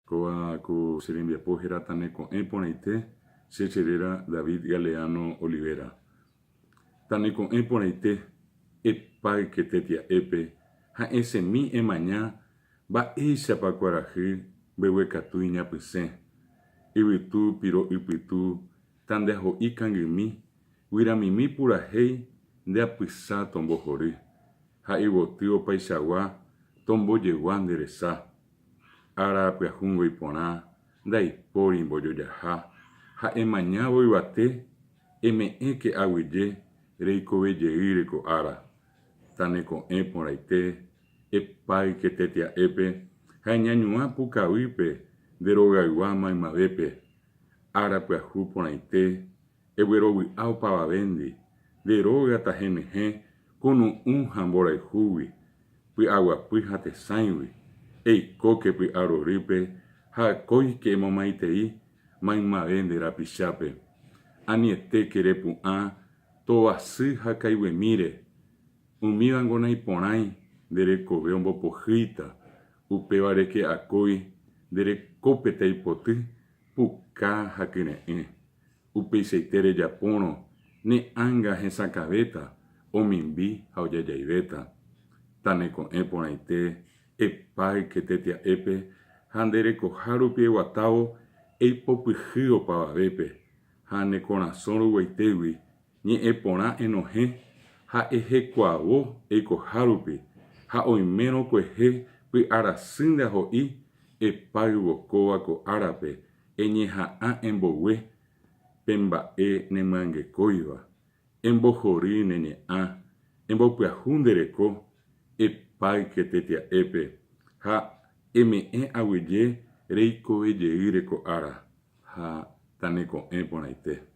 Kóva ko che rembiapo héra Taneko'ẽ porãite, che cheréra David Galeano Olivera. Taneko'ẽ porãite, epáyke tetia'épe ha esẽmi emaña mba'éichapa kuarahy mbeguekatu iñapysẽ. Yvytu piro'ypytu tandeaho'i kangymi, guyramimi purahéi nde apysa tombohory, ha yvoty opaichagua tombojegua nde resa. Ára pyahúngo iporã, ndaipóri mbojojaha, ha emañávo yvate, eme'ẽke aguyje reikove jeýre ko ára. Taneko'ẽ porãite, epáyke tetia'épe ha eñañuã pukavýpe nde rogaygua maymavépe. Ára pyahu porãite, eguerovy'a opavavéndi, nde róga tahenyhẽ kunu'ũ ha mborayhúgui, py'aguapy ha tesãigui, eikóke py'arorýpe ha akóike emomaitei maymave nde rapichápe. Anietéke repu'ã tovasy ha kaiguemíre, umívango naiporãi nde rekove ombopohýita, upévareke akói nde rekópe taipoty puka ha kyre'ỹ. Upeichaite rejapórõ, ne ánga hesakãvéta, omimbi ha ojajaivéta. Taneko'ẽ porãite, epáyke tetia'épe ha nde rekoha rupi eguatávo eipopyhy opavavépe, ha ne korasõ ruguaitégui ñe'ẽ porã enohẽ ha ehekuavo eikoha rupi, ha oimérõ kuehe py'arasy ndeaho'i, epáyvo kóva ko árape Eñeha'ã embogue pe mba'e nemyangekóiva, embohory ne ñe'ã, embopyahu nde reko, epáyke tetia'épe ha eme'ẽ aguyje reikove jeýre ko ára ha taneko'ẽ porãite.